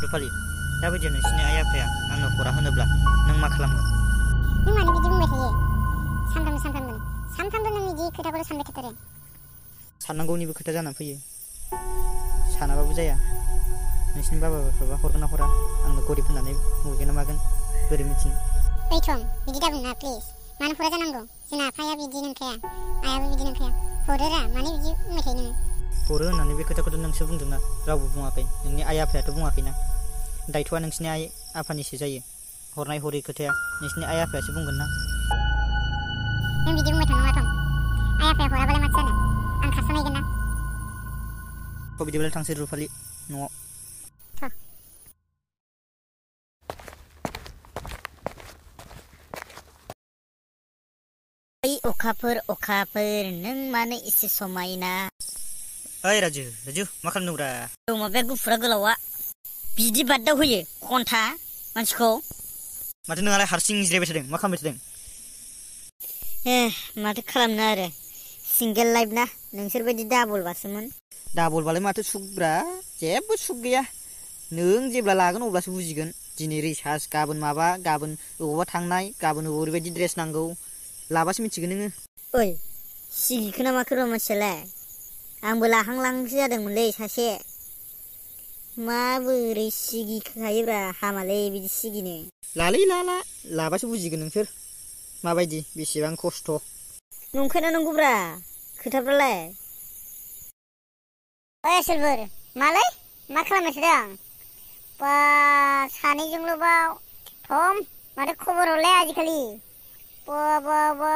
रुपालि दाबायदियाव नोंसिनि आइ आफाया आंनो हरा होनोब्ला नों मा खालामगोन? नों मानो बिदि बुंबाय थायो? सानफ्रामबो नों बिदि खोथाखौल' सानबाय थाथारो। साननांगौनिबो खोथा जानानै फैयो। सानाबाबो जाया। नोंसिनि बाबा बिफाबा हरगोन ना हरा? आंनो गरिब होननानै मुगैगोन ना मागोन बोरै मिथिनो? ओइ थम, बिदि दाबुंना प्लिज। मानो हरा जानांगौ? जोंना आफाया बिदि नंखाया, आइयाबो बिदि नंखाया। हरोरा, मानो बिदि बुंबाय थायो नोङो? हरो होननानै बे खोथाखौथ' नोंसो बुंदोंना, रावबो बुङाखै। नोंनि आइ आफायाथ' बुङाखैना। दायथ'आ नोंसिनि आइ आफानिसो जायो। हरनाय हरै खोथाया नोंसिनि आइ आफायासो बुंगोन ना। नों बिदि बुंबाय थानाङा थम। आइ आफाया हराबालाय माथो जानो? आं खारस'नायगोन ना। बिदिब्ला थांसै रुपालि न'आव। थ'। ओइ अखाफोर नों मानो एसे समायना? ओइ राजु मा खालामदोंब्रा? माबाया गुफुरा गोलावा बिदि बादाव होयो घन्टा मानसिखौ। माथो नोंहालाय हारसिं जिरायबाय थादों? मा खालामबाय थादों? माथो खालामनो आरो, सिंगेल लाइफ ना। नोंसोरबायदि डाबलबासोमोन। डाबलबालाय माथो सुखब्रा? जेबो सुख गैया। नों जेब्ला लागोन अब्लासो बुजिगोन। दिनै रिसार्ज, गाबोन माबा, गाबोन बबावबा थांनाय, गाबोन ओरैबायदि ड्रेस नांगौ। लाबासो मिथिगोन नोङो। ओइ, सिगिखो ना माखो र' मानसियालाय? आंबो लाहांलाहांसो जादोंमोनलै सासे। माबोरै सिगिखायोब्रा, हामालै बिदि सिगिनो। लालै ला लाबासो बुजिगोन नोंसोर माबायदि, बेसेबां खस्थ'। नंखायना नंगौब्रा खोथाफ्रालाय। ओइ आसोलफोर, मालै? मा खालामबाय थादों? बा सानैजोंल' बाव। थम, माथो खबर हरलाय आजिखालि? बा।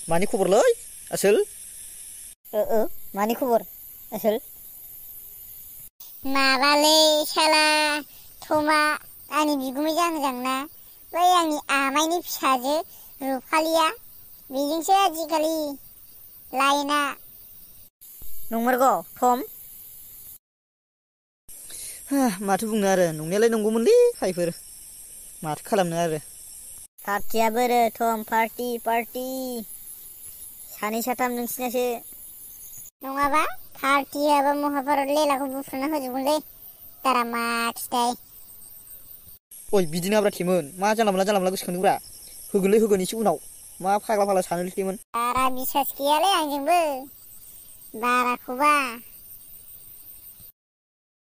मानि खबरलै आसोल? मानि खबर आसोल? माबालै साला थमा आंनि बिगुमै जाहां ना, बै आंनि आमाइनि फिसाजो रुपालिया, बेजोंसो आजिखालि लायना। नंमारगौ थम? माथो बुंनो आरो, नंनायालाय नंगौमोनलै भाइफोर। माथो खालामनो आरो। पार्टिया बोरो थम, पार्टि। सानै साथाम नोंसिनासो। नङाबा पार्टि होआबा महाभारत लेलाखौ बुफ्रुना होजोबगोनलै। दारामा खिथाय। ओइ बिदि नङाब्रा थेमोन, मा जानला मोनला गोसोखांदोंब्रा। होगोनलै एसे उनाव। मा फाग्ला सानोलै थेमोन। बारा बिसास गैयालै आंजोंबो, बाराखौबा।